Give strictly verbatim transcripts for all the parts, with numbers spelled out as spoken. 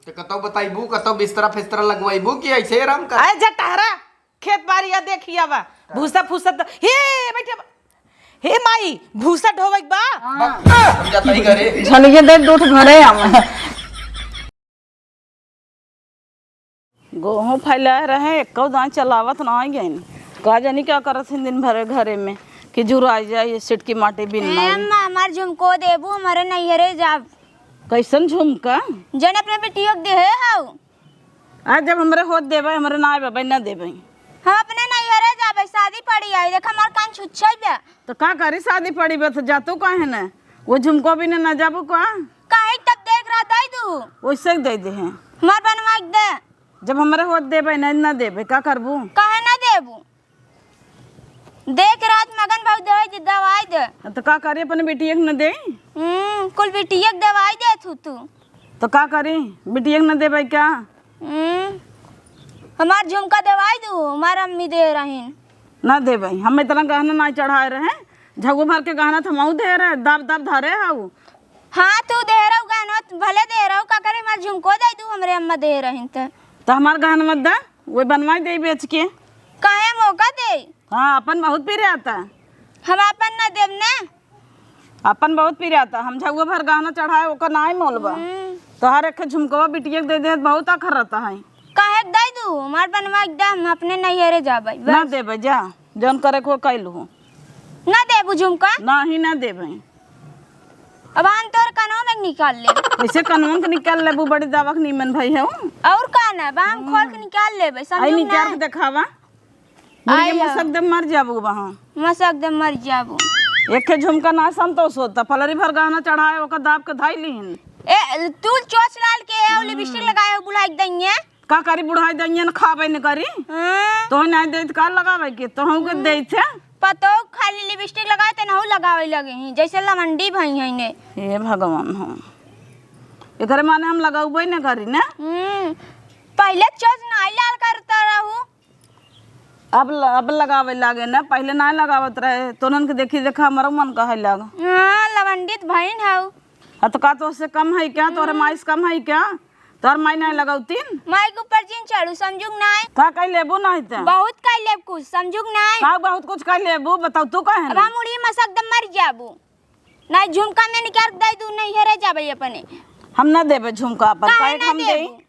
तो कतौ बताइबू, कतौ बिस्तरा फिस्तरा लगवाइबू कि ऐसे आराम कर? अरे जा टहरा, खेत बारी या देखिया बा, भूसा फूसा द-, हे बैठे बा। हे माई, भूसा ढोवे के बा। बा, हम जाता ही घरे। झलिए दे, दो ठो घरे आवा। गोहूँ फैलाए रहे, एक्को दाई चलावत ना गइन। का जानी का करत हैं दिन भरे घरे में कि जुराई जाए, ये सिटकी माटी बिन ए लाई। अम्मा, हमार झुमको देबू, हमारे नैहरे जाब। कैसन झुमका? जन अपने बेटियों के देहे हऊ। आज जब हमरे होत देबे, हमरे ना आए बाबा, ना देबे। हम अपने नैहरे जाबे, शादी पड़ी आई, देख हमार कान छुच्छई बे। तो का करी, शादी पड़ी बे तो जातू काहे न? वो झुमको भी न, न जाबू का? काहे तब देख रहा दई दू। वैसे ही दे दे हैं। हमार बनवा के दे। जब हमरे होत देबे, नहीं ना देबे, का करबू? काहे ना देबू? देख रात मगन भाऊ दवाई दे, दवाई दे। तो का करी, अपने बिटिया के न दे? हम्म, कुल बिटिया के दवाई दे तू, तू। तो का करी, बिटिया के न देबे का? हम्म, हमार झुमका दवाई दू, हमार अम्मी दे रहीन। ना देबे, हम इतना गहना ना चढ़ाए रहे, झगो भर के गहना तो हमहू दे रहे, दाब दाब धरे हऊ। हाँ, तू दे रहू गहना, भले दे रहू, का करे, हमार झुमको दे दू, हमरे अम्मा दे रहीन त। तो हमार गहना मत दे, वो बनवाई दे बेच के। काहे मौका दे? हाँ, अपन बहुत पिराता। हम अपन ना देब ना। अपन बहुत पिराता, हम झगो भर गहना चढ़ाए, ओकर नाई मोल बा। हम्म। तोहार एक झुमकवा बिटिया के दे दे, बहुत आखर रहता है। काहे के दे दू? हमार बनवा के दे, हम अपने नैहरे जाबे, ना बस। देबे, जा, जौन करे को कैल हो। ना देबू झुमका? ना ही ना देबे। अब हम तोर कनवा में निकाल ले। कैसे कनवा के निकाल लेबू, बड़ी दावा के नीमन भाई है। और का ना, बा हम खोल के निकाल लेबे, आई समझू निकाल ना? के देखावा। बुढ़िया आई मसक दे मर जाबू वहाँ। मसक दे मर जाबू। एक झुमका ना संतोष होता, फलरी भर गहना चढ़ाए, ओकर दाब के धाई लीन। ए, तू चोच लाल के है, लिपस्टिक लगाए हो, बुढ़ाई दइये। का करी, बुढ़ाई दइये न खाबे न करी। हाँ। तो नहीं दे त का लगावे के, तो हम के दे थे। पतो खाली लिपस्टिक लगाए ते नहु लगावे लगे ही, जैसे लवंडी भई है ने। हे भगवान हो। एकरे माने हम लगाउबे न करी ना। हम्म। पहले चोच नाई लाल करता रहू। अब ल-, अब लगावे लागे ना, पहिले ना लगावत रहे। तोनन के देखी देखा हमरो मन कहै लाग। हाँ, लवंडित भइन हऊ। हाँ, तो का तोहसे कम है क्या? तोहरे माई से कम है क्या? तोहर माई ना लगौतीन? माई के ऊपर जिन चढ़ू, समझुक नाय। का कह लेबू नहीं त? बहुत कह लेब कुछ, समझुक नाय। का बहुत कुछ कह लेबू, बताओ तू काहे अब ना? हम उड़ी मसक दम मर जाबू। ना झुमका में निकाल दे दू, नहीं हेरे जाबे अपने। हम ना देबे झुमका अपन, काहे काहे ना हम देई? देबू?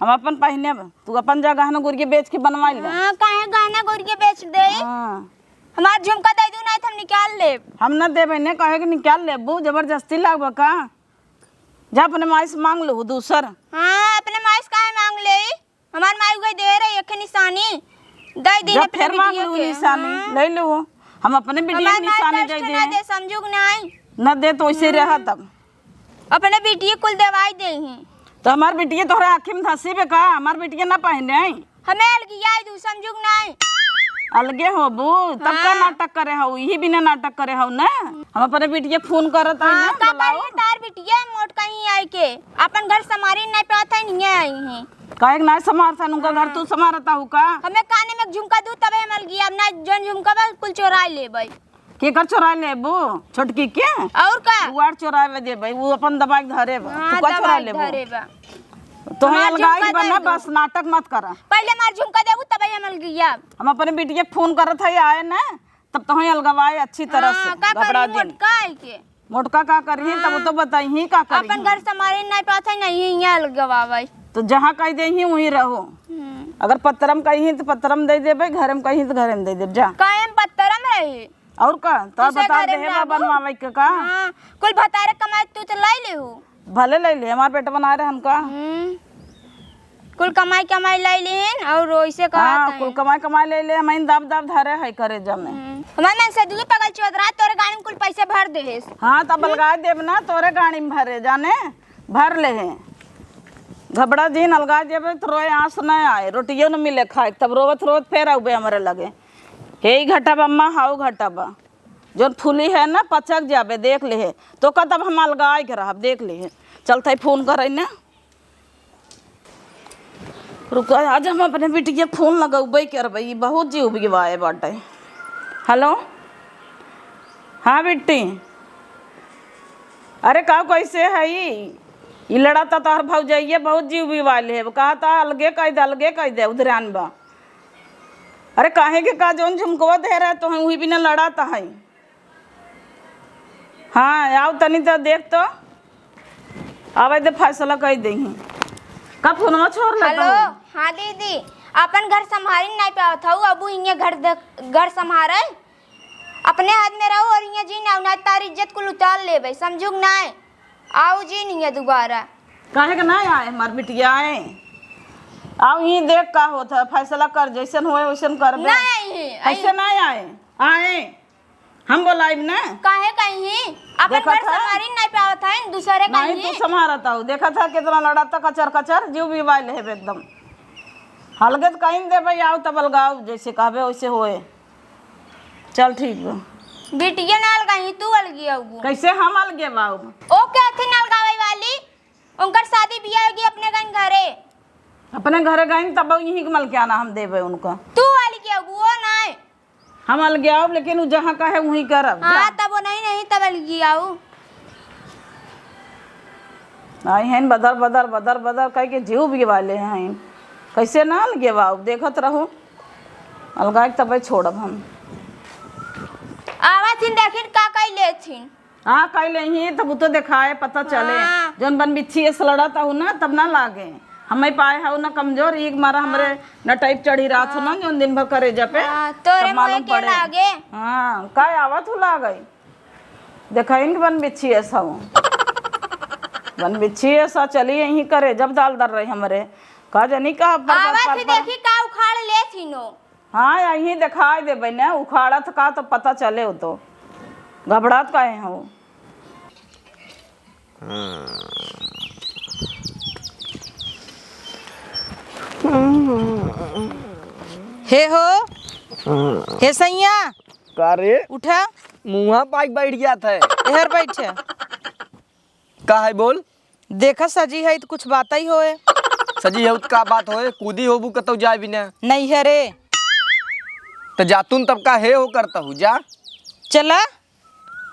हम अपन पहिने बा। तू अपन जा गहना गुरिया बेच के बनवाई ले। हाँ, काहे गहना गुरिया बेच दे? हाँ। हमार झुमका दे दू, नहीं तो हम निकाल लेब। हम ना देबे ने, कहे के निकाल लेबू, जबरदस्ती लागबा का? जा अपने माई से मांग लहू दूसर। हाँ, अपने माई से काहे मांग लेई? हमार माई उहे दे रही एक निशानी, दे दी जब अपने फेर मांग बिटिया लहू के। निशानी, हाँ। ले लहू। हम अपने बिटिया हमार के माई निशानी कष्ट दे ना दे। दे, समझुक नाई। ना दे तो वैसे रहा तब। अपने बिटिया कुल देवाई दे ही। तो हमार बिटिया तोहरे आँखी में धंसी बे का? हमार बिटिया ना पहिने आई। हमें अलगिया दू, समझुक नाई। अलगे होबू, तब का हाँ। नाटक करे हऊ? यही बिना नाटक करे हऊ ना। हम अपने बिटिया फोन करत हई हाँ, ना, का बुलाओ। करिए तार बिटिया मोट कहीं आई के। अपन घर संभारी नहीं पावत है, नहीं आई है। काहे के ना संभारत है? उनका घर हाँ। तू संभारत हऊ का? हमें काने में झुमका दू, तबे हम अलगिया, अब ना जौन झुमका बा, कुल चोराई लेबै। केकर चोराई लेबू? छोटकी के? और का? उ आर चोरावे देबै, उ अपन दबाई के धरे बा। हाँ, तू का चोराई दबाई लेबू? धरे बा। तोहे हमार अलगाई झुमका के बा ना, दे दू। बस नाटक मत करा। पहिले हमार झुमका देबू, तबे हम अलगिया। हम अपने बिटिया के फोन करत हई, आए ना, तब तोहे अलगवाए अच्छी तरह हाँ, से, का घबरा करी दिन। मोटका आई के? मोटका का करिही, तब हाँ। तो बताइही का करिही। अपन घर संभारे नहीं पावत है, नहीं हियाँ अलगवावे। तो जहाँ कह देही, वहीं रहो। हम्म। अगर पत्तरम कहिही, तो पत्तरम दे देबे, घरे में कहिही, तो घरे में दे देब, जा। काहे हम पत्तरम रही? और का? तो दूसरे बता घरे दे, में बा रहबो। बनवावे के का? हाँ, कुल भतारे कमाए तू तो लाई लेहू। भले लाई ले, हमार पेट बनाए रहे हमका। हम्म। कुल कमाई कमाई लाई लेन और वैसे कहत हाँ, हैं। कुल कमाई कमाई ले ले, हम इन दाब दाब धरे है करे जमे। हम्म। हमार मन से दुई पगल चोदरा तोरे गाड़ी में कुल पैसे भर देहेस। हाँ, तब हम्म। अलगाए देब ना, तोरे गाड़ी में भरे जाने, भर ले है। घबरा दिन अलगाए देबे तो रोए आँस न आए, रोटियो न मिले खाए, तब रोवत रोवत फेर आउबे हमरे लगे। हे ई घटा बा अम्मा, हाउ घटा बा। जौन फूली है ना, पचक जाबे, देख ले है। तो का तब हम अलगाए के रहब, देख ले है। चलते फोन करे ना। रुका, आज हम अपने बिटिया फोन लगौबे करबे, ई बहुत जी उबिगवाए बाटे। हेलो, हाँ बिट्टी, अरे का कैसे है ई? ई लड़ा त तोहर भौजइया बहुत जीव बिवाइल है, कहा त अलगे कइ दे, अलगे कइ दे, उधरान बा। अरे काहे के का, जौन झुमकवा दे रहे तो हम उही बिना लड़ा त है। हाँ, आउ तनी त देख तो, आवे दे, फैसला कइ देही। का फोनवा छोड़ लेता हेलो। हूँ? हाँ दीदी, अपन घर संभारी नहीं पावत हऊ, अब इहे घर देख, घर संभारे। अपने हाथ में रहो और इहे जी ना, ना तार इज्जत कुल उतार लेबे, समझू कि नाय? आऊ जी नहीं है दोबारा। काहे के ना आए हमार बिटिया, आए? आऊ ही देख का होत है, फैसला कर, जैसन होए वैसन करबे। ना आई है, आई। कैसे ना आए? आए, हम बोलाइब ना। काहे कहीं? अपन देखत घर है? संभारी नहीं पावत है, दूसरे नहीं, कहीं। तू संभारत हऊ। देखत है कितना लड़त है, कचर कचर, जीव बिवाइल है एकदम। हलगे तो कहीं देबे, आऊ तब अलगाऊ, जैसे कहबे वैसे होए। चल ठीक बा। बिटिया ना अलगाई, तू अलगी आऊ। कैसे हम अलगे बाऊ? ओ के हथिन अलगावे वाली, उनकर शादी बियाह होगी अपने गन घरे। अपने घरे गइन तब यहीं के मलकियाना हम देबे उनका। तू अलगी आऊ, वो नाय। हम अलगे आऊ, लेकिन उ जहाँ कहे वहीं करब। हाँ, जा। तब वो नहीं, नहीं, तब अलगी आऊ। आई हैं बदर, बदर, बदर, बदर कह के जीव बिवाले हैं। कैसे ना अलगे बाऊ, देखत रहो। अलगाए के तबे छोड़ब हम। आवा थिन, देखिन का कइले थिन। हाँ, कइले ही, तब उ तो देखाए, पता चले। हाँ। जौन बन बिच्छी ऐसे लड़त हऊ ना, तब ना लागे। हमें पाए हऊ ना कमजोर, एक मारा हमरे हाँ। न टाइप चढ़ी रात हो ना, हाँ। जौन दिन भर करे जपे, हाँ, तोरे तब मालूम मुँह के पड़े। लागे। हाँ, का आवत हू लागे। देखा इनके बन बिच्छी ऐसा हऊ। बन बिच्छी ऐसा चली यहीं करे, जब दाल दर रही हमरे। का जानी का पर, आवा पर, थी पर, देखी का उखाड़ ले थिनो। हाँ, यहीं देखाई देबे न, उखाड़त का तो पता चले हो तो। घबरात काहे हो? हे हो, हे सैया, का रे? उठा। मुँहा पाइक बैठ गया था। एहर बैठ। का है बोल? देखा सजी है तो कुछ बात ही होए। सजी है तो का बात होए? कूदी होबू कतौ जाए बिना। नैहरे। तो जातुन तब का हे हो करता हूँ, जा। चला।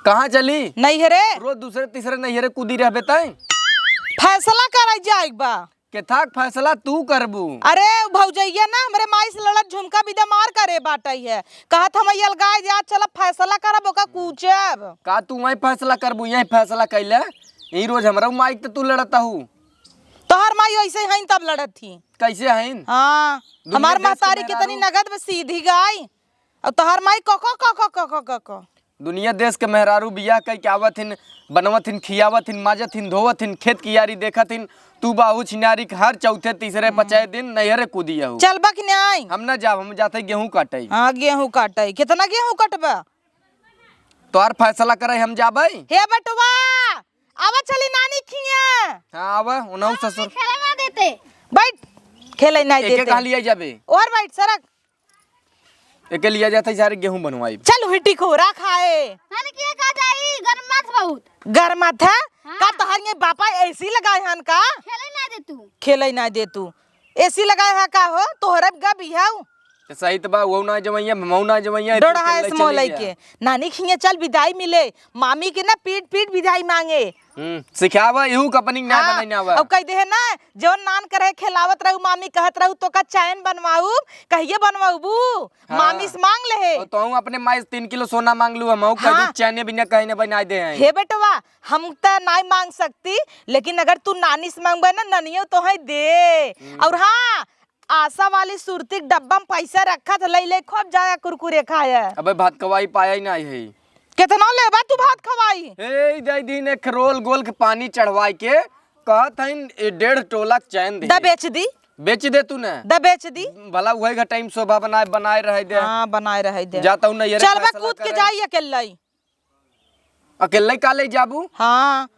कहाँ चली? नैहरे। रोज दूसरे तीसरे नैहरे कूदी रहबे तैं। फैसला करे जाए बा। केथाक फैसला तू करबू? अरे, भौजैया ना हमरे माई से लड़त झुमका बिदा मार करे बाटई है। कहत हम अलगाए जा, चल फैसला करब, ओका कूचब। का तू वहीं फैसला करबू, यहीं फैसला कैले? यही रोज हमरा माई के तू लड़त हऊ। तोहर माई ऐसे हईन तब लड़त थी। कैसे हईन? हाँ, दुनिया हमार देश के महतारी मेहरारू। कितनी नगद में सीधी गाय। और तोहार माई को, को, को, को। दुनिया देश के मेहरारू बियाह कई के आवत हिन, बनवत हिन, खियावत हिन, माजत हिन, धोवत हिन, खेत कियारी देखत हिन। तू बाहू छिनारी के हर चौथे, तीसरे, हम्म। पचाए दिन नैहरे कूदी आहू। चलबा कि नाई? हम ना जाब, हम जाते गेहूं काटे। हाँ, गेहूं काटे। कितना गेहूं कटबा? तोहार फैसला करे, हम जाबे। हे बेटवा, आवा चली नानी खिया। हाँ, आवा, उन्हों ससुर। खेले ना देते। बैठ, खेले ना एके देते। कहाँ लिया जाबे? और बैठ, सरक। एके लिया जाता है, सारे गेहूं बनवाई। चल, हुई टिकोरा खाए। नानी किया का जाई, गरम मत बहुत। गरम मत है? हाँ। का तोहर ये बापा एसी लगाए हन का? खेले ना दे तू। खेले ना दे तू। एसी लगाए है का हो? तोहरे गा बिहाऊ। तो सही तो बा, वो ना जमैया, मऊ ना जमैया, डोड़ा तू है खेले इसमो चली लइके। गया। नानी खिया चल विदाई मिले। मामी के ना पीट पीट विदाई मांगे। हम्म, सिखावा, इहू का अपनी ना हाँ, बनाई ना आवा। अब कह दे है ना, जौन नान करे खेलावत रहू, मामी कहत रहू, तो का चैन बनवाऊ, कहिए बनवाऊबू? हाँ। मामी से मांग ले है। और तोहू अपने माई से तीन किलो सोना मांग लू, हम कहू हाँ। चैने बिना कहीं ना बनाई दे हैं। हे बेटवा, हम त नाई मांग सकती, लेकिन अगर तू नानी से मांगबे ना, ननियो तो है दे। हम्म। और हाँ, आशा वाली सुरती के डब्बा में पैसा रखा था, ले ले खूब जाया कुरकुरे खाया। अबे भात कवाई पाया ही नहीं है। कितना लेबा तू भात खवाई? ए, दे दीन एक रोल गोल के पानी चढ़वाई के, कहत हईन ए डेढ़ टोला के चैन दे। द बेच दी। बेच दे तू ना। द बेच दी। भला वही का टाइम शोभा बनाए, बनाए रहे दे। हाँ, बनाए रहे दे। जाता हूँ ना, ये चलबा फैसला कूद के करे। जाई अकेले ही। अकेले का ले जाबू? हाँ,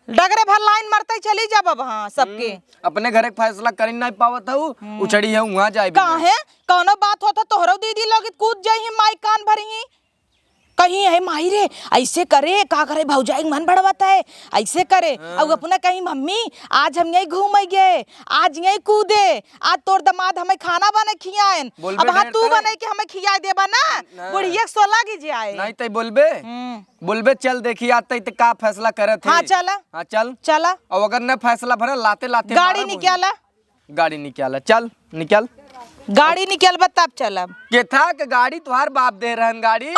डगरे भर लाइन मरते ही चली जाब अब, हाँ, सबके। हम्म, अपने घरे के फैसला करी नहीं पावत हऊ, हम्म। उछड़ी है वहाँ जाए भी काहे? नहीं। कौनो बात होता तोहरो दीदी लोग कूद जाई ही, माई कान भरी ही। कहीं, "हे माई रे, ऐसे करे, का करे, भौजाई के मन बढ़वत है, ऐसे करे।" हाँ। अउ अपना कहीं, "मम्मी, आज हम यहीं घूमे गए, आज यहीं कूदे, आज तोर दमाद हमें खाना बने खियाएन।" बोलबे अब हाँ, ढेर तू तय। बने के हमें खियाए देबा ना, ना। बुढ़िया के सोला गिज आए। नहीं तय बोलबे? हम्म। बोलबे, "चल देखी आज तय ते का फैसला करत है।" हाँ, चला। हाँ, चल। चला। और अगर न फैसला भरे, लाते लाते गाड़ी मारब निकाला। गाड़ी निकाला, चल, निकल। गाड़ी निकलबा तब चलब। केथा के गाड़ी? तोहार बाप दे रहन गाड़ी।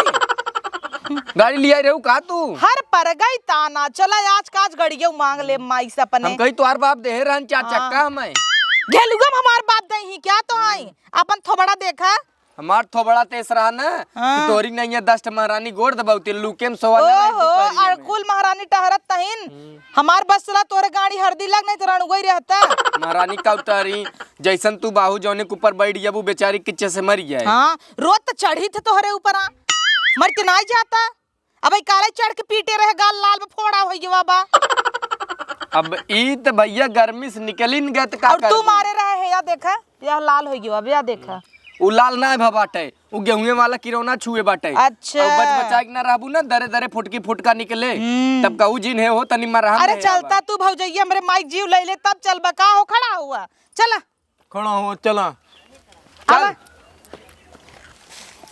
गाड़ी लिया रहू का तू? हर पर गई ताना, चला आज काज गड़ियो मांग ले माई से अपने। हम कही तोहार बाप दे रहन चार हाँ। चक्का हमें। घेलुआ में हमार बाप दे ही क्या तो आई? अपन थोबड़ा देखा। हमार थोबड़ा तेस रहा ना, हाँ। कि तोरी नहीं है, दस ठे महारानी गोड़ दबावती, लूके में सोवा ना रहे ओहो, दुपहरिया में। अड़कुल महारानी टहरत तहिन। हम्म। हमार बस चला, तोरे गाड़ी हरदी लग नहीं तो रणुआ ही रहता। महारानी का उतारी, जैसन तू बाहू जौने के ऊपर बैठ गया, वो बेचारी किच्चे से मर गया है। हाँ, रोज तो चढ़ी थे तोहरे ऊपर आ, मर के ना जाता। अब ई काले चढ़ के पीटे रहे, गाल लाल बा, फोड़ा होइ गवा बा। अब ई त भैया गर्मी से निकली न गए त का और तू करबू? मारे रहे है, या देखा, यह लाल होइ गवा, अब या देखा। उ लाल ना भा बाटे, उ गेहुए वाला किरौना छुए बाटे। अच्छा। अब बच बचाए के ना रहबू ना, दरे दरे फुटकी फुटका निकले, हम्म। तब कहू जिन है हो तनी मरहम अरे है चलता अब। तू भौजैया, हमरे माइक जीव ले ले, तब चलबा, का हो खड़ा हुआ, चला। खड़ा हो, चला। आवा। चल।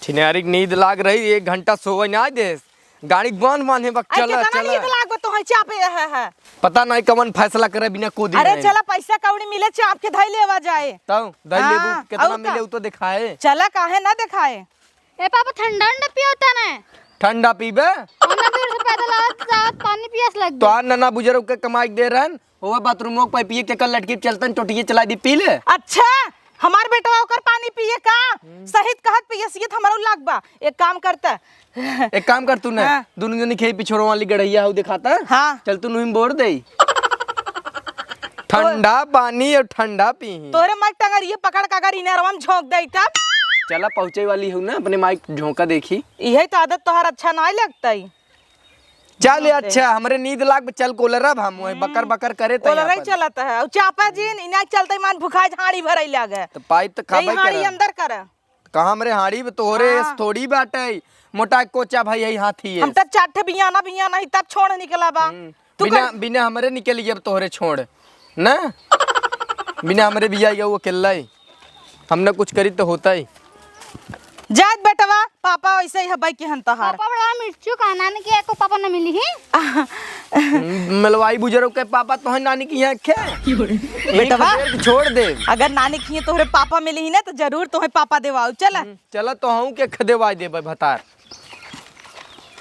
छिनारी के नींद लाग रही, एक घंटा सोवे ना दे। गाड़ी बांध बांध है, बक, अरे, चला, कितना चला। नींद लाग बा तोहे चापे है, है। पता नहीं कवन फैसला करे बिना कूदी अरे, नहीं। चला, पैसा कौड़ी मिले, चाप के धई लेवा जाए। तब धई लेबू, हाँ, कितना और का? मिले, उ तो दिखाए। चला, काहे ना दिखाए? ए पापा, ठंडा, ठंडा पियो तने। ठंडा पीबे? उतना दूर से पैदल आवत, आवत पानी पियास लग गई। तोहार नना बुजुर्ग के कमाई के दे रहन, ओवे बाथरूमो के पाइपिये के कर लटकी चलतन, टोटिये चला दी, पी ले। अच्छा, हमार बेटवा ओकर पानी पिए का? हम्म। सहित कहत पियसियत हमरो लाग बा। एक काम करता। एक काम कर तू ना, हाँ। दुनू जनी खेई पिछोरो वाली गड़हिया हऊ दिखाता। हाँ। चल तू नुहिम बोर दे। ठंडा पानी और ठंडा पीही। तोरे मग टंगरिये पकड़ के अगर इनरवा में झोंक दे तब। चला पहुँचे वाली हऊ ना, अपने माई झोंका देखी। इहे तो आदत तोहार अच्छा नाय लगतई। चल, ए, अच्छा, हमरे नींद लाग, चल, कोलरब हम, वही बकर, बकर करे त कोलरई चलत है। और चापा जीन, इना चलते मान भुखाए हाड़ी भरई लागे। तो पाइप तो यही खाबे हाड़ी करब। अंदर कर। कहाँ हमरे हाड़ी में तोहरे हाँ। एस थोड़ी बाटे, मोटा कोचा भाई यही हाथी है। हम तब चार ठे बियाना, बियाना ही तब छोड़ निकला बा। हम्म। तू बिना, कर बिना हमरे निकल गया अब तोहरे छोड़, ना? बिना हमरे बिया गया वो अकेला ही। हमने कुछ करी तो होता ही। जात बेटवा, पापा वैसे ही हबाई के हन तोहार। पापा बड़ा मिर्चू का नान के एको पापा न मिली ही। मिलवाई बुजुर्ग के पापा तोहे नानी की यहाँ खे। बेटवा, यहीं खदेड़ के छोड़ दे। अगर नानी की यहाँ तोहरे पापा मिली ही ना तो जरूर तोहे पापा देवाऊ। चला। हम्म, चला तो हूँ के खदेवाई देबे भतार।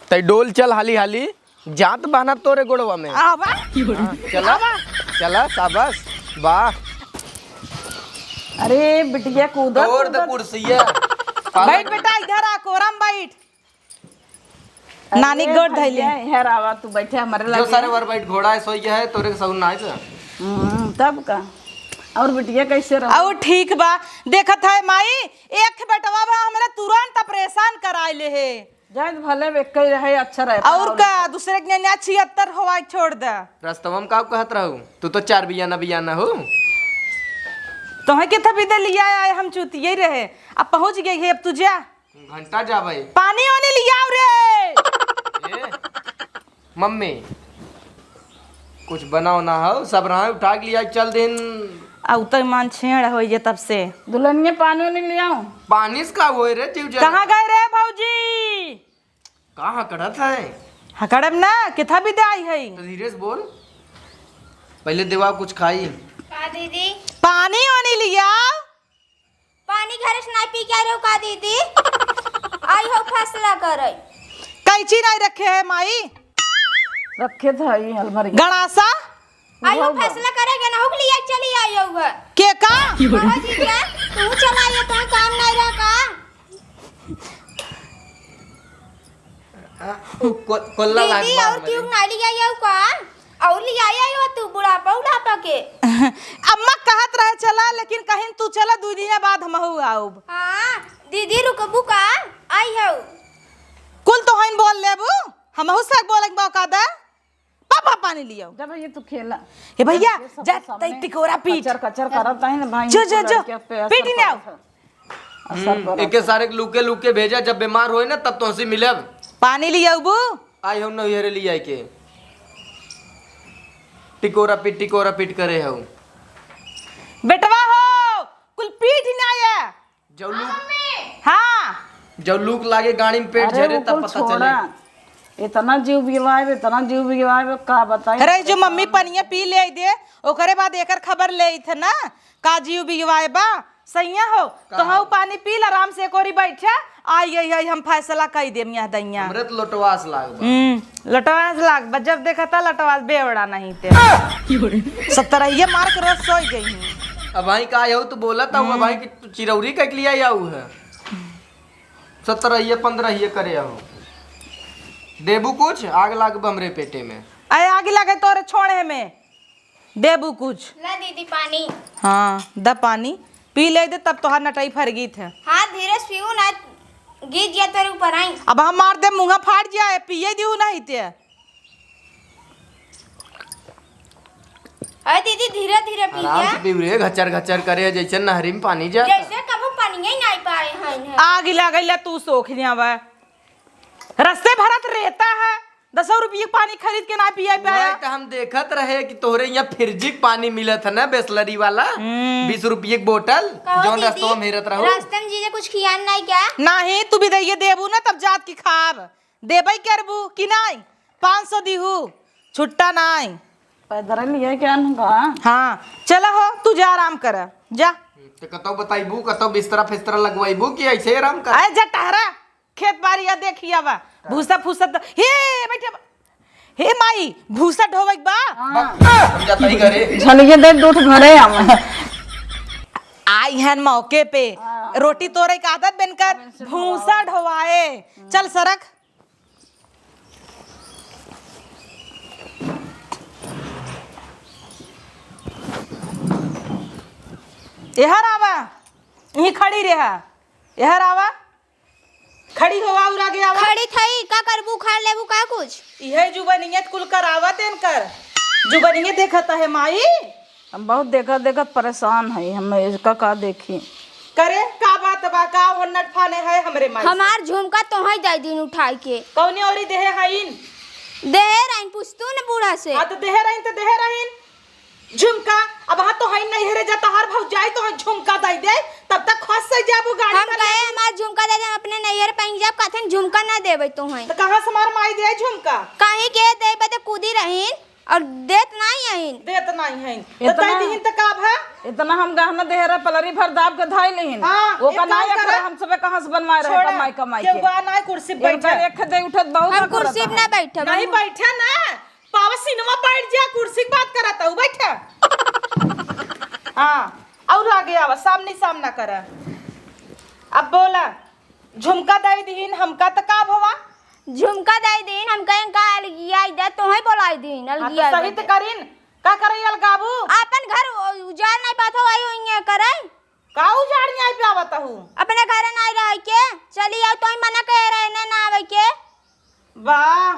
तै डोल चल हाली हाली। जात बान्हा तोरे गोड़वा में। आवा। हाँ, चला, आवा। चला, शाबाश, वाह। अरे बिटिया, कूदत, तोड़ दे कूदत। कुर्सिया। बैठ बेटा, इधर आ, कोरम बैठ। अरे नानी गोड़ धइले। भैया, इधर आवा, तू बैठे हमरे जो लगे। सारे वर बैठ, घोड़ा है, सोई गया है, तोरे के सहूर ना है तो। हम्म, तब का। और बिटिया कैसे रहो? और ठीक बा। देखत है माई, एक बेटवा बा हमरा तुरंत ऑपरेशन कराए ले है। जाए भले वे कही रहे, अच्छा रहे, और पढ़ाओ का, लिखाओ। दूसरे के नैना छिहत्तर होवा छोड़ दे। रस्तवा में का कहत रहू? तू तो चार बियाना बियाना हो। तोहे के थपी दे लिया आए, हम चुतिये रहे। अब पहुँच गई है, अब तू जा। घंटा जा भाई। पानी वानी लियाओ रे। ए, मम्मी, कुछ बनाओ ना हो, सब रहा उठा के लिया, चल दिन। आ उतर मान छेड़ होई जे तब से। दुल्हनिया पानी वानी लियाओ। पानी से का होए रे, जीव जल। कहाँ गए रे भौजी? का हकड़त है? हकड़ब ना, किथा विदाई है? तो धीरे से बोल। पहले देवा कुछ खाई। का दीदी? पानी ओनी लिया। पानी घरे से नहीं पी के आ रहे हो का दीदी? आई हो फैसला करे। कैची नहीं रखे है माई? रखे था ई अलमारी। गणासा? आई हो वो फैसला करेगे ना, हुक लिया चली आई हो घर। के का? कहो जीजा, तू चला ये तो काम नहीं रहा का? आ, उ को-, कोल्ला लाग दीदी, बा और हमरे। क्यों ना लिया ये का? और लिया ये हो तू बुढ़ापा, बुढ़ापा के? अम्मा कहत रहे चला, लेकिन कहीं तू चला, दो दिन बाद हमहू आउब। हाँ, दीदी रुकबू का? आई हो। कुल तो हइन बोल लेबू, हमहू से बोले के मौका दे। पापा पानी लियाओ। जब ये तू खेला। ए भैया, ये सब जा, सामने तई टिकोरा पीट। कचर, कचर करत है ना भाई, जो, जो, जो। लड़के पे असर पीट ही ना। पड़त है। असर हम्म, पड़त एके है। सारे के लुके, लुके भेजा, जब बीमार होए ना, तब तोहसे मिलब। पानी लियाउबू? आई हम नैहरे लियाई के। टिकोरा पीट, टिकोरा पीट करे हऊ। बेटवा हो, कुल पीट ना आया। जब लूक, हाँ। जब लूक लागे गाड़ी में पेट अरे झरे, वो तब कुल पता छोड़ा। चले। इतना जीव बिगवाए, इतना जीव बिगवाए, का बताई। अरे जो मम्मी पनिया पी ले दे, ओकरे बाद एकर खबर ले थे ना, का जीव बिगवाए बा। सैया हो, का तो हऊ हो? पानी पी ल, आराम से एक ओरी बैठा। आई, आई, आई, हम फैसला कई देम यहाँ दैया। हमरे तो लोटवास लाग बा। हम्म, लोटवास लाग बा, जब देखा था लोटवास बेवड़ा नहीं ते। सत्तरहिया मार के रोज सोई गई हूँ। अब भाई का हो, तू बोला था, हम्म। भाई कि तू चिरौरी कट लिया या उ है। सत्तरहिया, पन्द्रहिया करे हो। देबू कुछ, आग लाग बा हमरे पेटे में। अरे आग लगे तोरे छोड़े में। देबू कुछ। ला दीदी पानी। हाँ, द पानी। पी ले दे, तब तोहार नटई फर गीत है। हाँ, धीरे से पीऊ ना, गिर जिया तेरे ऊपर आई। अब हम मार दे, मुँहा फाट जाए, पिए दिहू नहीं ते। अरे दीदी, धीरे धीरे पी आराम जा। से पीऊ रे, घचर घचर करे, जैसे नहरी में पानी जाता। जैसे कबो पानी ही नहीं पाए हैं। आग लगे ला तू सोख लिया बा। रस्ते भरत रहता है, दसौ रुपये पानी खरीद के ना पिया पाया। वही तो हम देखत रहे कि तोहरे यहाँ फ्रिज के पानी मिलत है ना, बिसलरी वाला, हम्म। बीस रुपये की बोतल, कहो जौन दीदी, रस्तवा में हेरत रहो। रास्ते में जीजा कुछ खियान नहीं क्या? नहीं, तू भी दइए देबू ना, तब जात की खाब। देबई करबू कि नहीं? पाँच सौ दिहू, छुट्टा नहीं। पैदल लिए क्या उनका? हाँ, चला हो, तू जा आराम कर, जा। तो कतौ बताइबू, कतौ बिस्तरा फिस्तरा लगवाइबू कि ऐसे ही आराम कर? अरे जा टहरा, खेत बारी या देखिया बा, भूसा फूसा द-, हे बैठे बा। हे माई, भूसा ढोवे के बा। हाँ। हम जाता ही घरे। झलिए दे, दूध भरे आवे। आई हन मौके पे, हाँ। रोटी तोरे के आदत बनकर, भूसा ढोवाए। चल सरक। एहर आवा, यहीं खड़ी रहा। एहर आवा, खड़ी होवा और आगे आवा। खड़ी थई, का करबू, उखाड़ लेबू का कुछ? इहे जुबनियत कुल करावत एनकर। जुबनियत देखत है माई। हम बहुत देखत देखत परेशान है, हम इसका का देखी। करे, का बात बा, का ओन्नट फाने है हमरे माई से? हमार झुमका तोहई दे दिन उठाई के। कौने ओरी देहे हईन? देहे रहीन, पूछतू न बूढ़ा से। हाँ, तो देहे रहीन, तो देहे रहीन। झुमका, अब हाँ तो हईन नैहरे जा, तोहार भौजाई तो हईन झुमका दे दे, तब तक खुश से जाबू गाड़ी हम पर। कहे, "हमार झुमका दे दे, हम अपने नैहर पहुँच जाब," कहथिन, "झुमका ना देबे तो हईन।" तो कहाँ से हमार माई दे झुमका? कहीं के देबे तो कूदी रहीन। और देत नाई हईन। देत नाई हईन। तो इतना, तई दिहिन त का भा? इतना हम गहना देहे रहे, पलरी भर दाब के धाई लिहिन। हाँ, ओका एक नाई काम अखरे करा। हम सबे कहाँ से बनवाए रहे छोड़ा, कमाई, कमाई केहू के। बा नाई कुर्सी पे एक बैठा। एक दे उठत बहुत हम अखरत कुर्सी पे है। ना बैठब। नहीं बैठा ना, पावा सीनवा बैठ जा, कुर्सी की बात करत हूँ, बैठा। हाँ, और आगे आवा, सामने सामना करा। अब बोला, झुमका दे दिहिन हमका त का भवा? झुमका दे दिन, हम कहें का अलगिया दे, तोहे बोलाई दिन, हाँ, तो अलगिया सही दे। तो करीन, का करे अलगाबू? आपन घर उ-, उजाड़ नहीं पात हो, आई हुई करे। का उजाड़ नहीं आई पावत हूँ? अपने घर नहीं रह के, चली आओ, तोही मना कहे रहे ना, ना आवे के। वाह,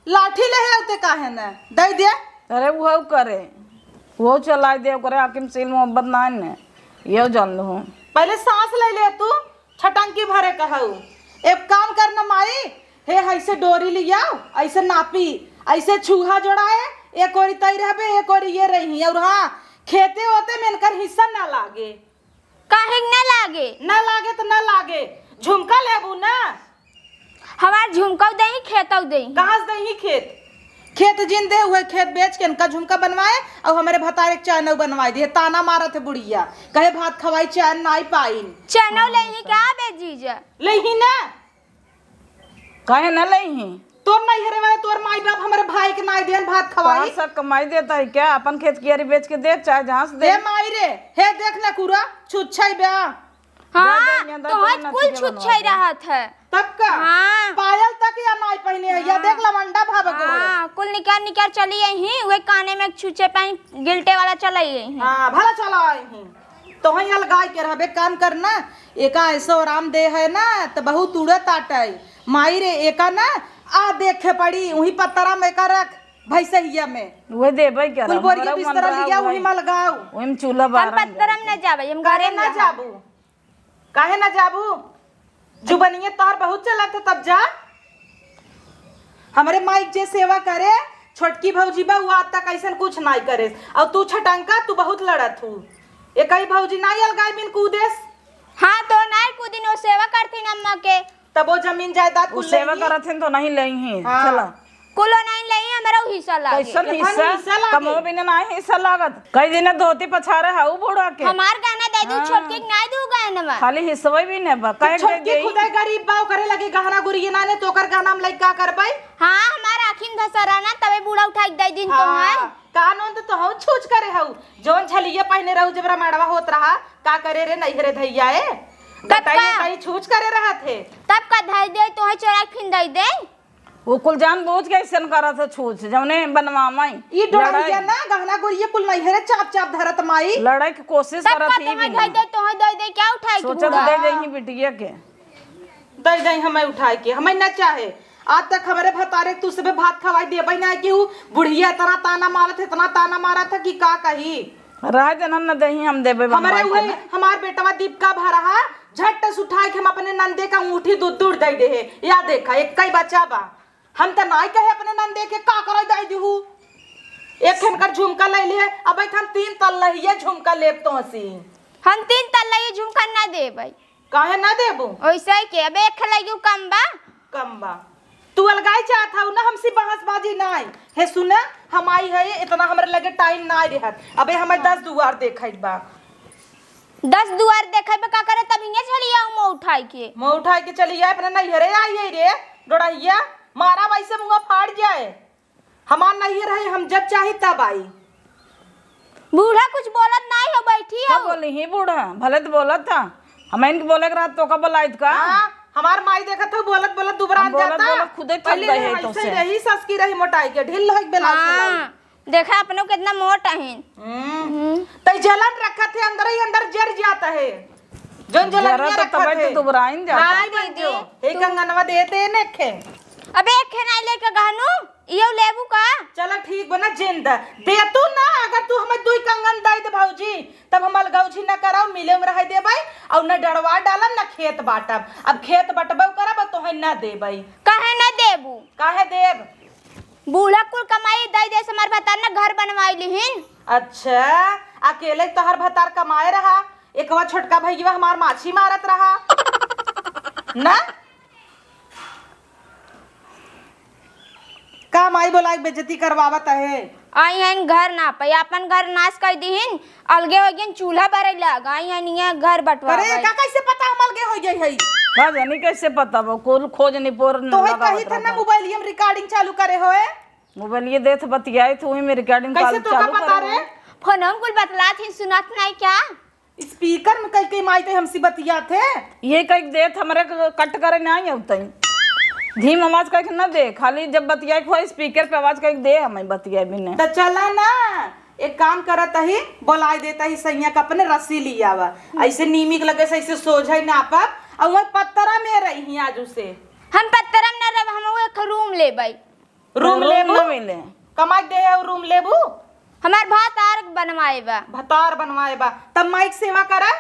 लाठी ले है उते काहे न? दे दे। अरे वो करे, वो चलाई दे, ओकरे आँखी में सील मोहब्बत ना ने, ये जान लो। पहले सांस ले ले तू, छटंकी भरे कहऊ। एक काम कर न माई, हे, ऐसे डोरी लियाओ, ऐसे नापी, ऐसे छूहा जोड़ाए, एक ओरी तई रहबे, एक ओरी ये रही। और हाँ, खेते ओते में इनकर हिस्सा ना लागे। काहे के ना लागे? ना लागे तो ना लागे, झुमका लेबू ना? हमार झुमका देही, खेतौ देही। कहाँ से देही खेत? खेत जिन दे हुए, खेत बेच के इनका झुमका बनवाए और हमारे भतारे के चैनौ बनवाए दिए। ताना मारत है बुढ़िया, कहे भात खवाई चैन नाई पाइन। चैनौ लेही का बे जीजा? लेही ना। काहे न लेही? तोर नैहरे वाले तोर माई बाप हमारे भाई के नाई देन भात खवाई। तोहार सब कमाई देता है क्या? अपन खेत कियारी बेच के दे, चाहे जहाँ से दे। हे माई रे, हे देख ना कुरा, छुच्छाई बे। हाँ, दे दे, यहाँ दे, तोहर तोहर कुल नतिया छुच्छाई बनवा दे। रहत है। तब का? हाँ। पायल तक या नाई पहने है, या हाँ। देख लवंडा भाव गो। हाँ, कुल निकार निकार चली आई ही, उहे काने में छुच्छे पहन गिल्टे वाला चलाई आई ही। हाँ, भला चला आई ही। तोहई अलगाई के रहबे, काम करना, एका ऐसो आराम दे है ना, त बहुत उड़त आटै। माई रे, एका ना, आ देखे पड़ी, उही पत्तरा में एका रख, भैंसहिया में। उहे देबै के कुल रहब, बोरिया हमरा बिस्तरा उमरा लिया, उहे उही में लगाओ। उही में चूल्हा हम बारन पत्तरा में जाए। ना जाबै, हम काहे घरे में ना रहब। जाबू? काहे ना जाबू? जुबनिये तोहर बहुत चलत है, तब जा। हमरे माई के जे सेवा करे, छोटकी भौजी बा, उ आज तक अइसन कुछ नाई करे। अउर तू छटंका, तू बहुत लड़त हू। एकई भौजी नाई अलगाई बिन कूदेस। हाँ, तो नाई कूदिन, वो सेवा करथिन अम्मा के। तब वो जमीन जायदाद उ कुल सेवा लेंगी। करत हन तो नहीं लेंगी। हाँ। चला। कुलो नहीं लेंगी, हमरा उ हिस्सा लागे। कैसन हिस्सा? हिस्सा लागे। कमो बिना नहीं हिस्सा लागत। कई दिन धोती पछारे है उ बूढ़ा के। हमार गहना दे दू, हाँ। छोटकी के नाई दू गहनवा। खाली हिस्सवे भी ने बा। कि कहे के छोटकी देई? खुदे गरीब बा, ओकरे लगे गहना गुरिये ना ने, तो ओकर गहना हम लइका करबै? हाँ, हमार आँखिन धसरा ना, तबे बूढ़ा उठाई के दे दिन तो हाँ, है। कानून तो तोहू छूछ करे हऊ। जौन झलिया पहिने रहू जब रामायणवा होत रहा, का करे रे नैहरे धैया ए? तब बताइए, का? कहीं छूछ करे रहत है। तब का धई दे, तोहे चोरा के फिन दई दे? वो कुल जान बूझ के अइसन करत है छूछ, जौने बनवावई। ई डोड़हिया लड़ाई। ना, गहना गुरिया कुल नैहरे चाप चाप धरत माई। लड़ाई के कोशिश तब करत का ही तोहे भी धई ना। दे, तोहे दई दे, क्या उठाई के सोचत बूढ़ा? दे दे ही बिटिया के। दे दे हमें उठाई के, हमें ना चाहे। आज तक हमरे भतारे तू सबे भात खवाई देबे ना कि उ बुढ़िया इतना ताना मारत है, इतना ताना मारत है कि का कही। रह जनन न देही, हम देबे हमरे बनवाई के उहे ना। हमार बेटवा दीपका भरहा झट से उठाई के हम अपने नंदे का अंगूठी दूर दूर दे दे है। या देखा, एक कई बच्चा बा। हम त नाई कहे अपने नंदे के का करे दे दिहू। एक ठनकर झुमका ले लिए, अब हम तीन तल्लहिया झुमका लेब तो हंसी। हम तीन तल्लहिया झुमका ना देबै। काहे ना देबू? ओइसे के, अब एक लइके कम बा। कम बा। तू अलगाई चाहत हऊ ना हमसे बहसबाजी नाई। हे सुना, हम आई है, इतना हमरे लगे टाइम नाई रहत। अबे हमें दस दुआर देखई बा। दस दुआर देखई बा का करे, तब इहाँ चली आऊ मुँह उठाई के। मुँह उठाई के चली आए, अपने नैहरे आई है रे, डोड़हिया। मारा वैसे मुँह फाड़ जाए। हमार नैहर है, हम जब चाही तब आई। बूढ़ा कुछ बोलत नाई हो, बैठी का हो। बोली ही बूढ़ा? भले तो बोलत था, हम इनके बोले के रहत तो का बोलाइत का? हाँ, हमार माई देखत हो बोलत बोलत दुबरान हम बोलत जाता। बोलत खुदे थक पहले गए है ऐसे तो से। रही, ससकी रही मोटाई के, ढील होई बेला से लाई। हाँ, देखा अपनो कितना मोट अहिन। हम्म। हम्म। तई जलन रखत है, अंदर ही अंदर जर जाता है। जौन जलनिया जरा तो रखत तबे तो है। दुबराइन जाता। हाँ, नाई दीदी, बन जो। हे तू कंगनवा देते ने खे। अबे एक खे नाई लेके गहनू, इयो लेबू का? चला ठीक बना जिंदा। दे तू ना, अगर तू हमें दुई कंगन दे दे भौजी, तब हम अलगौजी न कराओ, मिले में रह देबै, और न डरवा डालब, न खेत बाटब। अब खेत बटबो करब, तो है न देबै। काहे न देबू? काहे देब? बूढ़ा कुल कमाई दे दे, हमार भतार न घर बनवाई लिहिन। अच्छा, अकेले तोहर भतार कमाए रहा, एकवा छोटका भैया हमार माछी मारत रहा ना? का माई बोला के बेइज्जती करवावत है? आई हन घर नापै, आपन घर नाश कर दीहिन, अलगे हो गइन, चूल्हा बरे लाग। आई हन इहाँ घर बंटवावै। अरे, का कैसे पता हम अलगे हो गए हई? का जानी कैसे पता बा, कुल खोज निपोर तो है लगावत कही था ना रहता। मोबाइल हम रिकॉर्डिंग चालू करे होए। मोबाइल ये देत बतियाए तो वही में रिकॉर्डिंग कैसे चालू, तो का चालू पता करे रे? होए। फोन हम कुल बतलात ही सुनात नहीं क्या? स्पीकर में कई कई माई ते हमसे बतियात है। ये कई देत हमरे क-, कट करे ना आउतई। धीम आवाज कई के ना दे, खाली जब बतियाए के होए स्पीकर पे आवाज कई के दे, हमें बतियाए भी नहीं। त चला ना, एक काम करत ही, बोलाए देता ही सैया का अपने रस्सी लियावा। ऐसे नीमी के लगे से ऐसे सोझाई नापब, और वही पत्तरा में रही आज उसे। हम पत्तरा में ना रह, हम वो एक रूम लेबै। रूम रूम लेबू? ना मिले। कमाई दे है रूम लेबू? हमार भतार बनवाए बा। भतार बनवाए बा। तब माइक सेवा करा।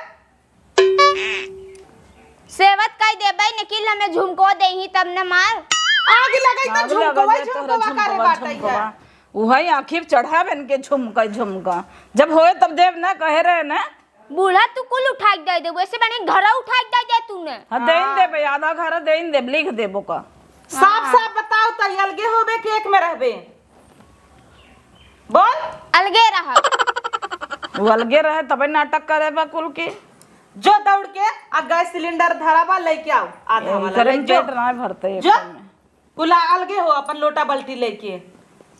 सेवत कई देबै, निकिल हमें झुमको देही तब न मार। आग लगाई तो आग झुमकवा, लगा दे तोहरा झुमकवा करे झुमकवा, बाटै है। झुमकवा। उहई आँखी पे चढ़ावे इनके झुमका, झुमका। जब होए तब देब ना, कहे रहे ना। बूढ़ा तू कुल उठा के दे देबू, ऐसे बने घर उठा के दे दे तूने। हाँ, देइन हाँ। देबे, आधा घर देइन देब, लिख देबो का। साफ हाँ। साफ बताओ तो, ये अलगे होबे कि एक में रहबे? बोल। अलगे रह। वो अलगे रहे तबे नाटक करे बा कुल के। जो दौड़ के आ गैस सिलेंडर धरा बा, लेके आओ आधा ए, वाला, इनकरे ले में जो। पेट ना भरते एक जो। में। कुला अलगे हो अपन लोटा बाल्टी लेके।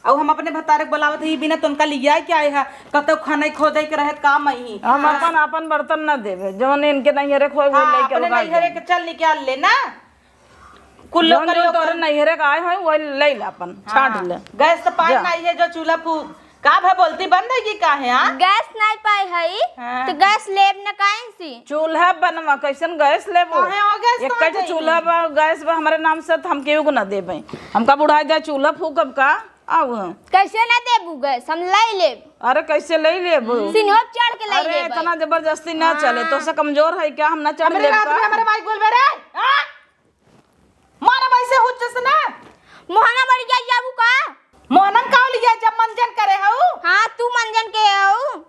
अउ हम अपने भतारे के बोलावत ही, बिना तनका लिया के आए हा, कतौ खाना खोदे के रहत काम ही। हम हाँ। अपन, अपन बर्तन न देबे, जवन इनके नैहरे के होए, वो हाँ, लेके अपने अलगा नैहरे जाए। के चल निकाल ले ना। कुल जौन लोग, जो लोग तोरे नैहरे के आए हैं, वही ले ले अपन, हाँ। छांट ले। गैस तो पाई जा। नहीं है, जो चूल्हा फूक का भा बोलती बंद है कि का है, हाँ? गैस नहीं पाई है, हाँ। तो गैस लेब न काहे से? चूल्हा बनवा, कैसन गैस लेबो? काहे हो गैस एक तो कहे नहीं? चूल्हा बा, गैस बा हमारे नाम से, तो हम केहू को ना देबे। हमका बुढ़ाई जाए, चूल्हा फूकब का? आऊ हम। कैसे ना देबू गैस? हम ले लेब। अरे कैसे ले लेबू? सिन्हो चढ़ के ले अरे लेबै। इतना जबरदस्ती ना हाँ। चले, तो से कमजोर है क्या? हम ना चढ़ हमरे लेब रात का? में हमारे माई बोलबे रे, हाँ? मारा भाई से हुच्च से ना। मोहना मर गया जाबू का? मोहनम का लिया जब मंजन करे हऊ? हाँ, तू मंजन के हऊ।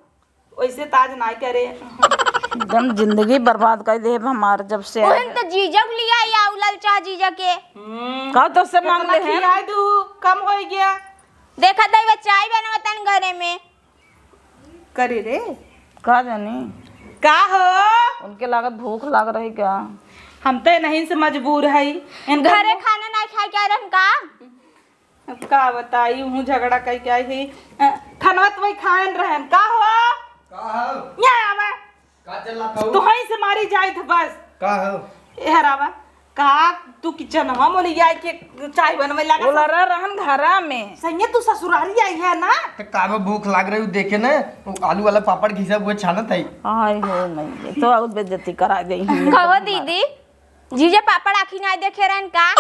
वैसे ताज नाई करे। एकदम जिंदगी बर्बाद कर दे हमार जब से। ओहन तो जीजा के लिया या उलल चाह जीजा के। हम्म। का तो से मांग कितना ले है? खियाई दू, कम हो गया। देखा दई बा चाय बनवा तन घरे में। करे रे। का जानी? का हो? उनके लागत भूख लाग रही का? हम तो नहीं से मजबूर है। इनका घरे खाना नहीं खाए के आ रहन का? अब का बताई, उहू झगड़ा कई के आई ही। अ, खनवा तो वही खाएन रहन। का हो? का हो? यहाँ आवा। का चला कहू? तू हई से मारी जाइत बस। का हो? ए हरावा, का तू किचन हम बोली जाए के चाय बनवे लगा? बोला रह रहन घरा में। सैया तू ससुरारी आई है ना? तो का बा भूख लाग रही देखे ना, वो आलू वाला पापड़ घिसा हुआ छानत है। हाय हो मैया, तो और बेइज्जती करा गई है। कहो दीदी, जीजा पापड़ आखी नाई देखे रहन का?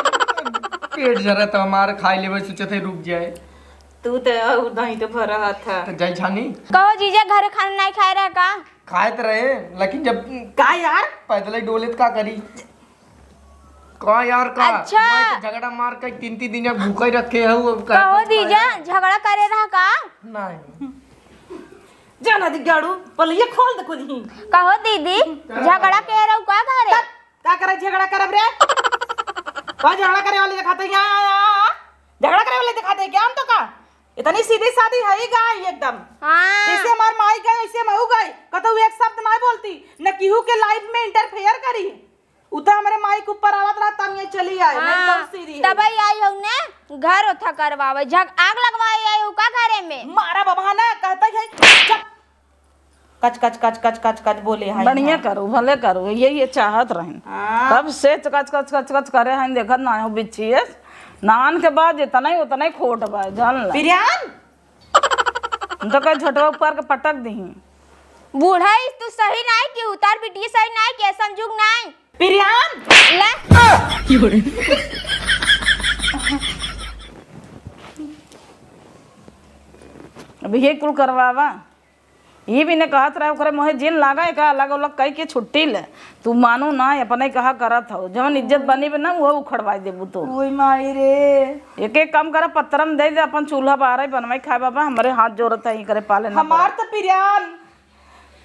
पेट जरा तो हमार खाई लेवे, सोचत है रुक जाए। तू तो और दही तो भरा हाथ है। तो जाई छानी। कहो जीजा घरे खाना नाई खाए रहा का? खाए तो रहे, लेकिन जब का यार? पैदल ही डोले तो का करी? का यार का? अच्छा। वही तो झगड़ा मार के तीन तीन दिन भूखा ही रखे है वो, अब का कहो करी? जीजा झगड़ा करे रहा का? नहीं। जाना दी गाड़ू, पहले ये खोल दे खुद ही। कहो दीदी, झगड़ा के रहू का घरे? का करे झगड़ा करब रे? का झगड़ा करे वाली दिखाते यहाँ, यहाँ, यहाँ, यहाँ? झगड़ा करे वाली दिखाते क्या हम तो का? इतनी सीधी सादी है ही गाय एकदम। हाँ। जैसे हमार माई गई, वैसे महू गई। कतहु एक शब्द ना बोलती, न केहू के लाइफ में इंटरफेयर करी। उ तो हमरे माई के ऊपर आवत रहा, तब ये चली आई, नहीं तो हाँ, सीधी है। तबे आई हूँ ने, घर ओथा करवावे, झग-, आग लगवाए आई हूँ का घरे में? मारा बबा ना, कहता है, चुप। कच, कच, कच, कच, कच, कच बोले हैं, बढ़िया हाँ। करू, भले करू, ये, ये चाहत रहन। हाँ। तब से कच, कच, कच, कच करे हैं, देखत ना हो बिच्छिए। नान के बाद जितना ही, उतना ही खोट बा, जान ला। प्रियान? हम तो कहे झोटवा ऊपर के पटक दही। बूढ़ा, ई तू सही नाई की, उतार बिटिया सही नाई के, संजुग नाई। प्रियान? ले। अब ये कुल करवावा। ई भी ने कहत रहे, ओकरे मोहे जिन लागा, एका अलग अलग कई के छुट्टी ले। तू मानू ना, अपने कहा करत हो। जवन इज्जत बनी बे ना, वो उखड़वाई देबू तो। ओए माई रे। एक एक काम करा, पत्तरम दे दे, अपन चूल्हा बारे बनवाई खाए बाबा, हमरे हाथ जोड़त है, ई करे पाले ना हमार पड़े। तो पिरान,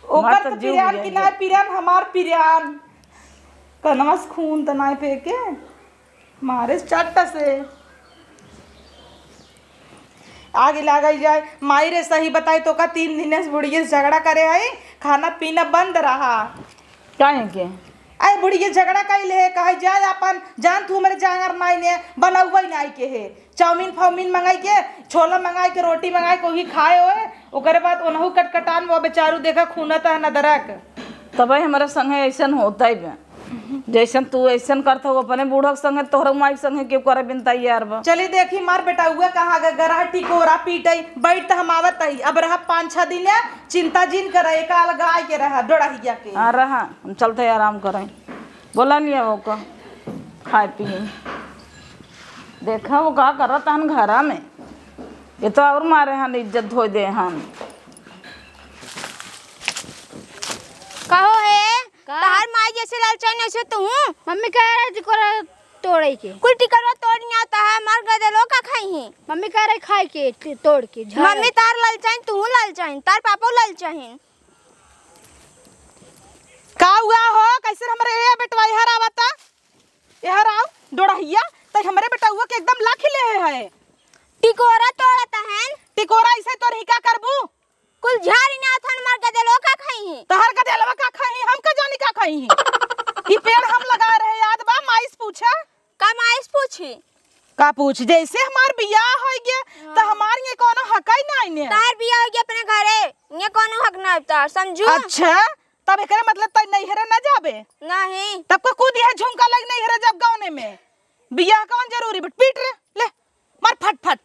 हमार ओकर तो तो जीव पिरान बुझाई की ना है। पिरान, हमार पिरान। कनवा से खून त नाई फेंके। मारे चट्ट से। आगे लागल जाए। माई रे, सही बताई तो का, तीन दिन से बुढ़िया से झगड़ा करे हई, खाना पीना बंद रहा। काहे के? अरे बुढ़िया झगड़ा कइले है, कहे जाए अपन, जान तू हमरे जांगर माई ने बनौबे नाई के है। चाउमीन फाउमीन मंगाई के, छोला मंगाई के, रोटी मंगाई के, वही खाए होए। ओकरे बाद ओनहु कटकटान वो बेचारू देखा खूनत है नदरक। तबे हमरा संगे ऐसन होता ही बा। जैसन तू ऐसन करत हो अपने बूढ़क संगे, तोहरा माई संगे केहू करे बिन तैयार बा। चली देखी मार बेटउआ कहाँ ग-, गरह टिकोरा पीटई, बैठ त हम आवत ही। अब रह पाँच छह दिन, चिंता जिन करे, एका अलगाए के रह, डोड़हिया के। हाँ, रहा, हम चलते आराम करें। बोला लिया वो का, खाए पिए। देखा वो का करत हन घरा में। ये तो और मारे हन, इज्जत धोए दे हन। कहो हे, का? तहार माई जैसे ललचाइन वैसे तू। मम्मी कह रहे टिकोरा तोड़े के। कुल टिकोरा तोड़ ना तहार मार गदलो का खाई है। मम्मी कह रहे खाए के ट-, तोड़ के झाड़। मम्मी तार ललचाइन तू ललचाइन, तार पापो ललचाइन। का हुआ हो? कैसे हमरे ए बेटवा एहर आवता? एहर आओ, डोड़हिया, तै हमरे बेटउआ के एकदम लाखी ले है। टिकोरा तोड़त हन। टिकोरा ऐसे तोड़ही का करबू? कुल झाड़ी ना थन मार गदेलो का खाई है। तहर गदेलवा का खाई, हम का जानी का खाई है। ई पेड़ हम लगा रहे, याद बा? माई से पूछा। का माई से पूछी? का पूछ, जैसे हमार बियाह होइ गया, त हाँ। हमार ये कोनो हक ही नाई ने। तार बियाह होइ गया अपने घरे, ये कोनो हक ना होता, समझू? अच्छा, तब एकरे मतलब तै नैहरे न जाबे? नहीं। तब को कूद यह झुमका लग नैहरे जब गौने में। बियाह कौन जरूरी बट पीट रे, ले, मार फट फट।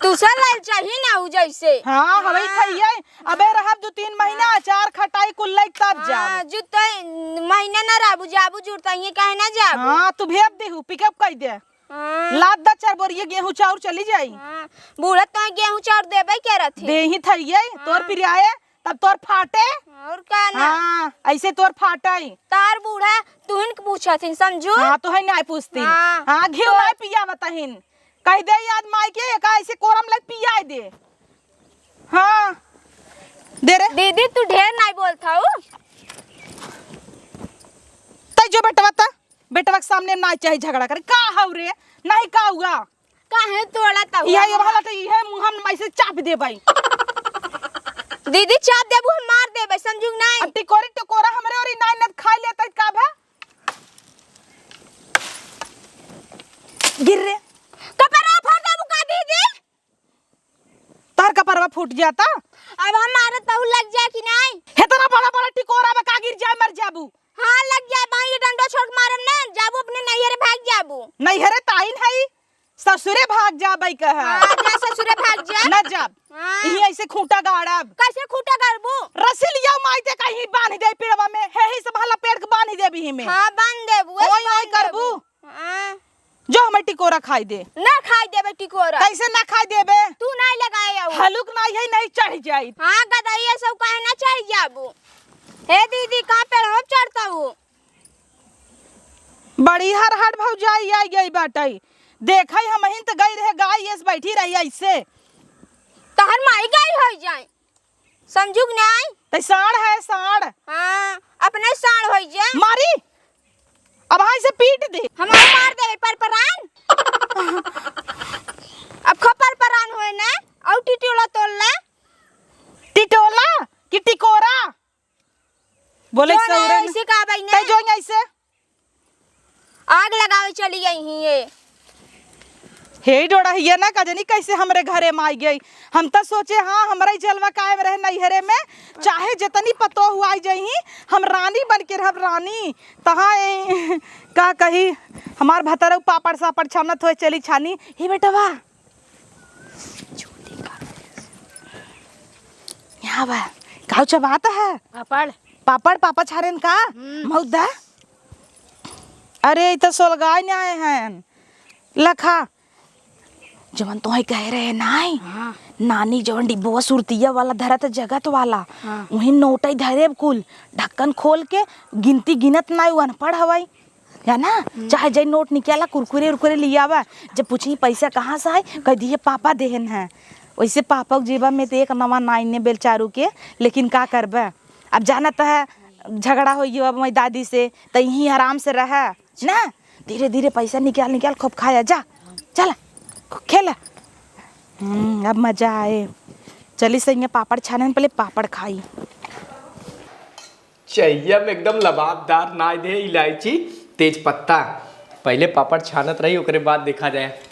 तू से ललचाही ना हो जैसे। हाँ, हवई हाँ। खइये। अबे रहब दो तीन महीना, हाँ। अचार खटाई कुल लइक तब जाब। हाँ, जू तै महीना ना रहबू, जाबू जुड़ता ही काहे ना जाबू? हाँ, तू भेज देहू, पिकअप कइ दे। हाँ। लाद दा चार बोरिया गेहूं चाउर चली जाई। हाँ, बूढ़ा तो गेहूं चाउर देबे के रहती। देही थइये, तोर हाँ। पिरियाए, तब तोर फाटे। और का ना? हाँ, ऐसे तोर फाटे। तार बूढ़ा तुहिन के पूछत हिन, समझू? हाँ, तो है नाय पूछती। हाँ। हाँ, घी तो नाय पिया बताहिन। कह दे याद माई के, एका ऐसे कोरम लग पिया दे। हाँ, दे रे। दीदी, तू ढेर नाय बोलत हऊ। तै जो बेटवा ता, बेटवा के सामने नाय चाही झगड़ा करे। का हऊ रे? नहीं का हुआ? काहे तोड़ा तहुआ इहे, ये हमार? वाला तो इहे मुँह हम ऐसे चाप देबै। दीदी, चाप देबू, हम मार देबै, समझू कि नाय? अब टिकोरी टिकोरा हमरे ओरी नाय नत खाई लेतै का भा? गिर रे। कपड़ा फाड़ देबू का दीदी? तार कपड़वा फूट जाता। अब हम मारत तहू लग जाए कि नाय? हेतना बड़ा बड़ा टिकोरा में का गिर जाए, मर जाबू। हाँ, लग जाए, बाई डंडा छोड़ के मारब ना, जाबू अपने नैहरे भाग जाबू। नैहरे ताइन है, ससुरे भाग जाबै कह। हाँ, जा ससुरे भाग जा। न जाब। हाँ। इही ऐसे खूंटा गाड़ब। कैसे खूंटा गाड़बू? रस्सी लिया माई ते कहीं बांध दे पेड़वा में, हे ही से भला पेड़ के बांध देबी ही में। हाँ, बांध देबू, ओई, ओई करबू। हाँ। जो हमें टिकोरा खाई दे। ना खाई देबे टिकोरा। कैसे ना खाई देबे? तू नाय लगाए आऊ। हलुक नाय है, नहीं चढ़ जाई। हाँ, गदइया सब काहे ना चढ़ जाबू? हे दीदी, का पेड़ हम चढ़ता हूँ? बड़ी हरहट भौजाई आई गई बाटई। देखई हमहिन त गई रहे गाय एस बैठी रही ऐसे। तहर माई गाय होई जाए। समझू कि नाय? तै साँड़ है, साँड़। हाँ, अपने साँड़ होई जे। मारी। अब हाय से पीट दे। हमार मार दे पर परान। अब खपर परान होए ना, और टिटोला तोड़ ले। टिटोला कि टिकोरा? बोले जो ना सौरन। ऐसे का बहिने? तै जो ऐसे। आग लगावे चली गई ही ये। हे डोड़हिया ना, का जनी कैसे हमरे घरे में आई गई। हम त सोचे, हाँ, हमरा ही जलवा कायम रहे नैहरे में, चाहे जितनी पतोह आई जाई, हम रानी बन के रहब, रानी। तहाँ ए, का कही, हमार भतरऊ पापड़ सापड़ छानत होए चली छानी। हे बेटवा, यहाँ बा, काऊ चबात है? पापड़। पापड़, पापड़ छानेन का? हम्म। मौदा? अरे, ई त सोलगाई ने आए हैं। लखा, जवन तोहे कहे रहे नाई? हाँ। नानी जवन डिब्बवा सुरतिया वाला धरत जगत वाला, हाँ। उही नोटई धरेब कुल, ढक्कन खोल के गिनती गिनत नाई, उ अनपढ़ हवाई। है ना? हम्म। चाहे जाई नोट निकाला, कुरकुरे उरकुरे लियावा। जब पूछी पैसा कहाँ से आए, कह दिए पापा देहन है। वैसे पापा के जेबा में तो एक नवा नाई ने बेलचारू के, लेकिन का करबे? अब जानत है झगड़ा होई अब मैं दादी से, त यहीं आराम से रह ना, धीरे धीरे पैसा निकाल निकाल खूब खाया जा, चल खेल। हम्म, अब मजा आए। चली सैया पापड़ छानन, पहले पापड़ खाई। चहिया में एकदम लबाबदार नाई दे, इलायची, तेज पत्ता। पहले पापड़ छानत रही, ओकरे बाद देखा जाए।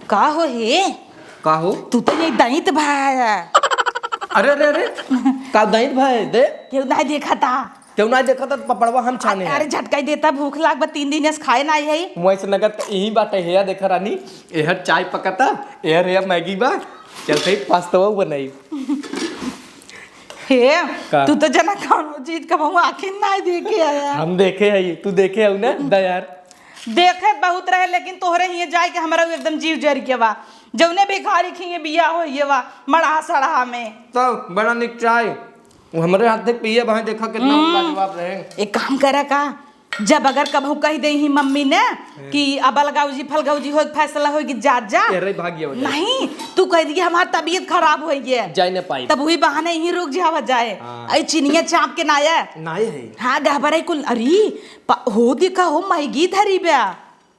का हो हे? का हो? तू तो ये दांत भाया। अरे, अरे, अरे, का दांत भाई? दे। केहू नाई देखा था। केहू नाई देखा था, पपड़वा हम छाने हैं। अरे, झटकाई देता, भूख लाग बा, तीन दिन से खाए नाई है। मुँह से नगद यही बात है, हेया देखा रानी, एहर चाय पकता, एहर हेया मैगी बा, चल सही पास्तवा बनाई। हे, का? तू तो जना कौनो चीज का मुँह आखिर नाई देखे आया। हम देखे है, तू देखे है ना, दा यार। देखे बहुत रहे, लेकिन तोहरे हिये जाए के हमरा एकदम जीव जर के बा। जौने भिखारी खिये बिया हो ये बा, मड़हा सड़हा में। तो बड़ा निक चाय। वो हमरे हाथ से पिए भाई, देखा कितना हम्म। लाजवाब रहे। एक काम करा का, जब अगर कबहू कह दे ही मम्मी ने कि अब अलगाऊ जी फलगाऊ जी होए के फैसला होए कि जा जा। ए रे भाग गया हो जाए। नहीं, तू कह दिए हमार तबीयत खराब होई है। जाए न पाई। तब वही बहाने यहीं रुक जावा जाए। हाँ। ऐ चिनिया चाप के नाया। नाय है। हाँ, गहबरे कुल, अरे, पा-, हो देखा हो महगी धरी बा।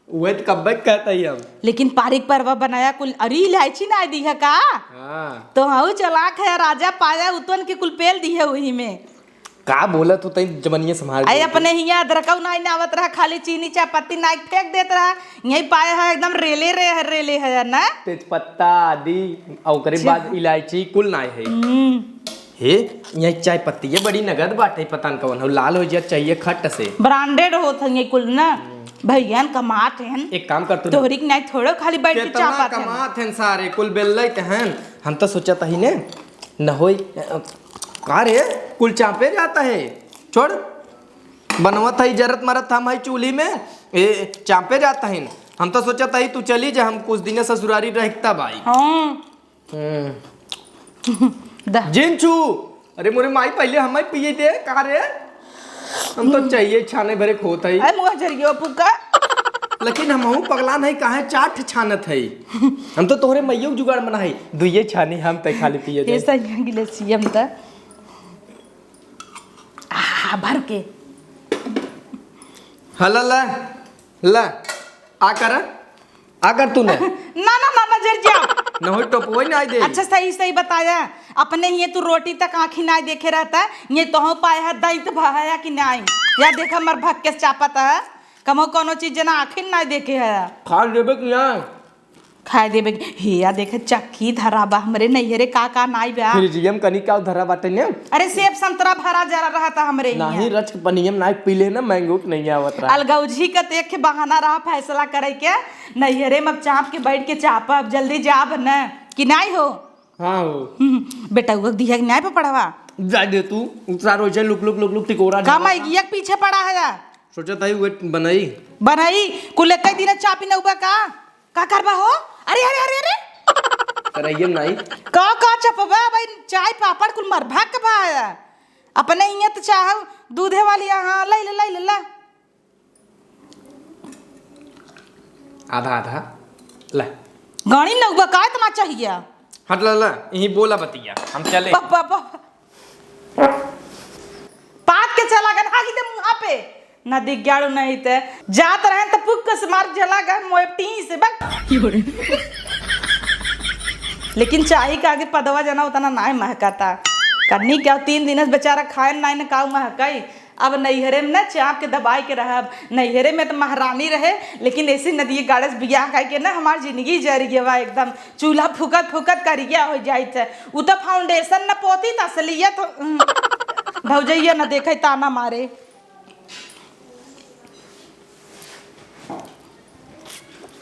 उहे त कब्बे कहत हई हम। लेकिन पारिक परवा बनाया कुल, अरे इलायची ना दी है का? हाँ। तो हऊ चलाक है, राजा पाया उतवन के कुल पेल दी है वही में। का बोला तू, तई जबनिया संभाल अरे के। अपने हिया अदरकऊ नाई नावत रहा, खाली चीनी चाय पत्ती नाई फेंक देत रहा। यही पाया है एकदम रेले रे है, रेले है ना? तेज पत्ता आदि, और ओकरे अच्छा। बाद इलायची कुल नाई है। हम्म। हे, यही चाय पत्ती ये बड़ी नगद बाटे, पता न कवन हो, लाल हो जा चाहिए खट से। ब्रांडेड होत हैं ये कुल ना। भैया न कमात हैं। एक काम कर तू। तोहरी के नहीं थोड़ो खाली बैठ के केतना चापत हैं। कमात हैं सारे, कुल बेल लेते हैं। हम तो सोचत ही ने, न होई, अ, का रे, कुल चापे जाता है। छोड़, बनवत है, जरत मरत हम है चूल्ही में, ए, चापे जाता है। हम तो सोचत ही तू चली जा, हम कुछ दिन ससुरारी रहता भाई। हाँ। हम्म। दा। जिनचू, अरे मोरे माई, पहिले हमें पिए दे, का रे? हम तो चाहिए छाने भरे खोत है। अरे मुँह झरियो पुका। लेकिन हमहू पगला नहीं, काहे चार ठे छानत है? हम तो तोहरे मइयो के जुगाड़ मना है, दुइये छानी हम तय खाली पिए दे। ऐसा ही गिले सीएम त। आ, भर के। हला ला, ला, आ कर, आ कर तू ना। ना, ना, ना, ना, जर जा। न होई टोपवई ना आई दे। अच्छा, सही, सही बताया। अपने हिये तू रोटी तक आँखी नाई देखे रहता, ये तोहू पाए है, दैत भया कि नाई? या देख, हमर भक के चापत है, कमो कौनो चीज जना आँखी नाई देखे है। खा लेबे कि ना? खाए देबे कि, हे या देखे, चक्की धरा बा हमरे नैहरे, का का नाई बा। फ्रिजियम कनी का धरा बाटे ने? अरे, सेब संतरा भरा जरा रहता हमरे हियाँ। नाही, रच के पनियम नाई पी ले ना, मैंगो के नहीं आवत रहा। अलगौजी का तो एक बहाना रहा फैसला करे के, नैहरे में अब चाप के बैठ के चापब, जल्दी जाब न, कि नाई हो? हाँ हो। हम्म, बेटा, वो दिया कि नाई पे पढ़वा? जा दे तू, उतरा रोजे लुक लुक लुक लुक टिकोरा का झाड़ा। माई गिया के पीछे पड़ा है या? सोचत है वे बनई। बनई, कुल एक ही दिन चापी न उबा का? का करबा हो? अरे, अरे, अरे, अरे। करइयम नाई। का, का चपबा भाई, चाय पापड़ कुल मरभक बा। अपने हियाँ तो चाह दूधे वाली, हाँ, ले ले, ले ले, ले। आधा, आधा, ले। गाड़ी नौबा का इतना चाहिए? हट ला, ला, यहीं बोला बतिया, हम चले। प-, प-, प-, पात के चला गन, हागी दे मुँहा पे। ना दिग्याड़ू नहीं ते। जात रहे त पुक से मार जला गन मोए टीं से, बक। लेकिन चाही का आगे पदवा जना उतना नाय महकाता। कन्नी क्या तीन दिन से बेचारा खाए नाय न काऊ महकाई। अब नैहरे में ना चाप के दबाई के रहब। नैहरे में त महारानी रहे, लेकिन ऐसे नदिये गाड़े से बियाह कइ के ना हमार जिंदगी जर गवा एकदम। चूल्हा फूकत फूकत करिया हो जाइत है। उ त foundation न पोती त असलियत हो। उम, भौजैया न देखे ताना मारे।